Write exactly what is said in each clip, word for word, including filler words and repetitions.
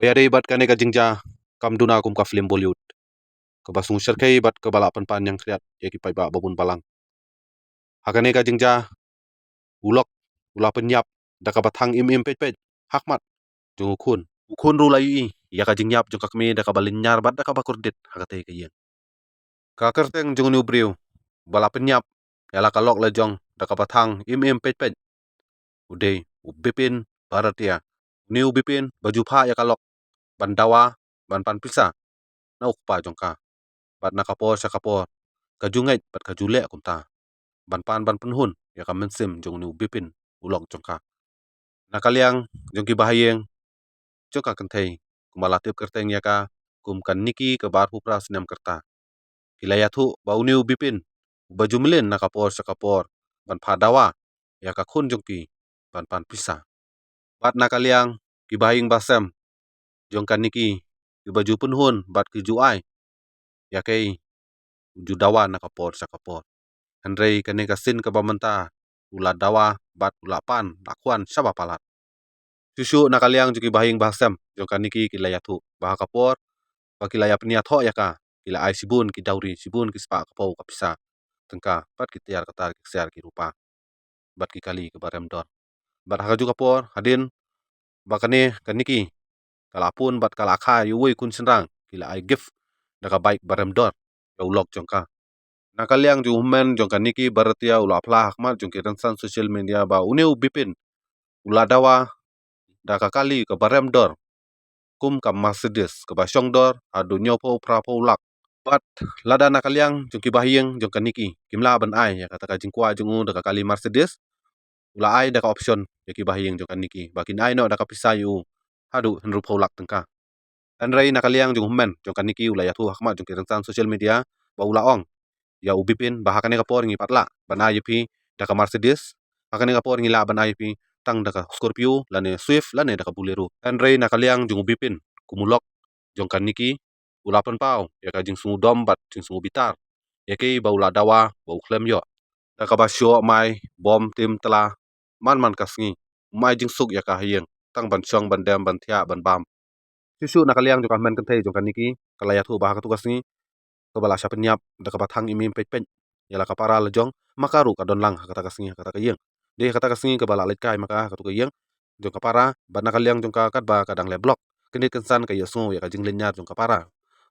Ba ïadei bad kane ka jingjia kam duna kum ka film Bollywood, kaba sngewsyrkhei bad kaba la pynpang ñiangkhriat ïa ki paidbah babun balang. Ha kane ka jingjia u lok u la pynïap da kaba thang im im peit peit ha khmat jong u khun. U khun ruh la ïohi ïa ka jingïap jong ka kmie da kaba lynñiar bad da kaba kordit ha katei ka ïing. Ka kyrteng jong une u briew ba la pynïap ïa la ka lok la jong da kaba thang im im peit peit, u dei u Bipin Baratia. Une u Bipin ba ju phah ïa ka lok ban dawa, ban pan pisa na u kpa jong ka. Bad na ka por sha ka por ka ju ngeit bad ka ju leh kumta ban pan ban pynhun ïa ka mynsiem jong une u Bipin u lok jong ka. Na ka liang jong ki bahaïing jong ka kynthei, kumba la tip kyrteng ïa ka kum ka Niki kaba arphew phra snem ka rta, ki la ïathuh ba une u Bipin uba ju mlien na ka por sha ka por ban phah dawa ïa ka khun jong ki ban pan pisa. Bad na ka liang ki bahaïing bahasem jong ka Niki, kiba ju pynhun bad ki ju ai ïa kei u ju dawa na ka por sha ka por. Hynrei kane ka sien kaba mynta u la dawa bad u la pan la khwan shaba palat. Shuh shuh na ka liang jong ki bahaïing bahasem jong ka Niki ki la ïathuh ba ha ka por ba ki la ïa pynïathoh ïa ka, ki la ai shibun ki dowry, shibun ki spah ka phew ka pisa tyngka bad ki tiar ka tar ki ksiar ki rupa bad ki kali kaba rem dor. Bad ha kajuh ka por hadien ba kane ka Niki ka la pun bad ka la kha ïa uwei u khun shynrang, ki la ai gift da ka bike ba rem dor ïa u lok jong ka. Na ka liang jong u hynmen jong ka Niki Baratia u la phla ha khmat jong ki rynsan social media ba une u Bipin u la dawa da ka kali kaba rem dor kum ka Mercedes kaba shong dor haduh hynñiew phew phra phew lak. Bad lada na ka liang jong ki bahaïing jong ka Niki kim lah ban ai ïa kata ka jingkwah jong u da ka kali Mercedes, u la ai da ka option ïa ki bahaïing jong ka Niki ba kin ai noh da ka pisa ïa u haduh hynriew phew lak tyngka. Hynrei na ka liang jong u hynmen jong ka Niki u la ïathuh ha khmat jong ki rynsan social media ba u la ong ïa u Bipin ba ha kane ka por ngi pat lah ban ai ïa phi da ka Mercedes, ha kane ka por ngi lah ban ai ïa phi tang da ka Scorpio lane Swift lane da ka Bolero. Hynrei na ka liang jong u Bipin kum u lok jong ka Niki u la pynpaw ïa ka jingsngewdom bad jingsngewbitar ïa kei ba u la dawa ba u khlem ïoh. Da kaba shoh mai bom tim tla man man ka sngi, um ai jingsuk ïa ka ha ïing tang ban shong ban dem ban thiah ban bam. Shuh shuh na ka liang jong ka hynmen kynthei jong ka Niki ka la ïathuh ba ha katu ka sngi kaba la shah pynïap da kaba thang im im peit peit ïa la ka para la jong, ma ka ruh ka don lang ha kata ka sngi ha kata ka ïing. Dei ha kata ka sngi kaba la leit kai ma ka ha katu ka ïing jong ka para, bad na ka liang jong ka katba ka dang leh block, kyndit kynsan ka ïohsngew ïa ka jinglynñiar jong ka para.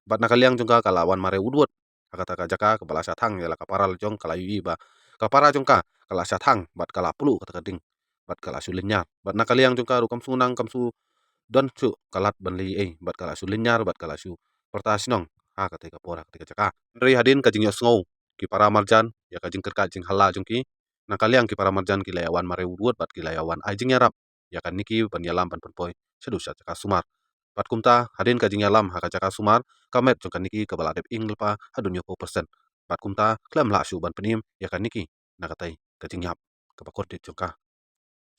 Bad na ka liang jong ka ka la wan mareh wut wut ha kata ka jaka kaba la shah thang ïa la ka para la jong. Ka la ïohi ba ka para jong ka ka la shah thang bad ka la pluh kata ka ding bad ka la shu lynñiar. Bad na ka liang jong ka ruh kam shu nang, kam shu don shuh ka lad ban leh ei, bad ka la shu lynñiar bad ka la shu pyrta shnong ha katei ka por ha katei ka jaka. Hynrei hadien ka jingïohsngew ki para marjan ïa ka jingkyrkhat jinghala jong ki, na ka liang ki para marjan ki la ïa wan mareh wut wut bad ki la ïa wan ai jingïarap ïa ka Niki ban ïalam ban pynpoi shaduh sha jaka sumar. Bad kumta hadien ka jingïalam ha ka jaka sumar, ka met jong ka Niki kaba la dep ing lypa haduh hynñiew phew percent. Bad kumta khlem lah shuh ban pynim ïa ka Niki na katei ka jingïap kaba kordit jong ka.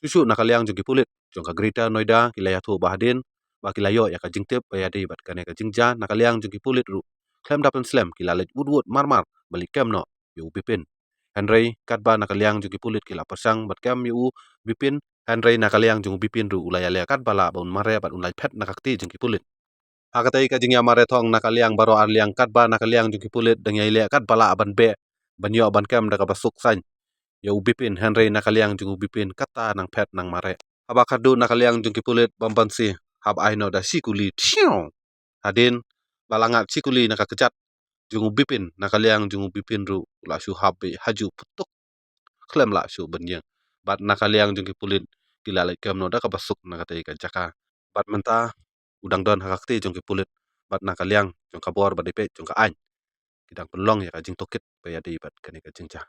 Shuh shuh na ka liang jong ki pulit jong ka Greater Noida ki la ïathuh ba hadien ba ki la ïoh ïa ka jingtip ba ïadei bad kane ka jingjia, na ka liang jong ki pulit ruh khlem da pynslem ki la leit wut wut mar mar ban leit kem noh ïa u Bipin. Hynrei katba na ka liang jong ki pulit ki la pyrshang ban kem ïa u Bipin, hynrei na ka liang jong u Bipin ruh u la ïaleh katba lah ba un mareh bad un lait phet na ka kti jong ki pulit. Ha katei ka jingïamareh thong na ka liang baroh ar liang, katba na ka liang jong ki pulit dang ïaleh katba lah ban beh ban ïoh ban kem da kaba suk saiñ ïa u Bipin, hynrei na ka liang jong u Bipin kata nang phet nang mareh. Haba khatduh na ka liang jong ki pulit bam ban si hap ai noh da shi kuli thiaw. Hadien ba la ngat shi kuli na ka kjat jong u Bipin, na ka liang jong u Bipin ruh u la shu hap beh hajuh putuk khlem lah shuh ban ïeng. Bad na ka liang jong ki pulit ki la leit kem noh da kaba suk na katei ka jaka. Bad mynta u dang don ha ka kti jong ki pulit bad na ka liang jong ka bor ba dei peit jong ka aiñ ki dang pynlong ïa ka jingtohkit ba ïadei bad kane ka jingjia.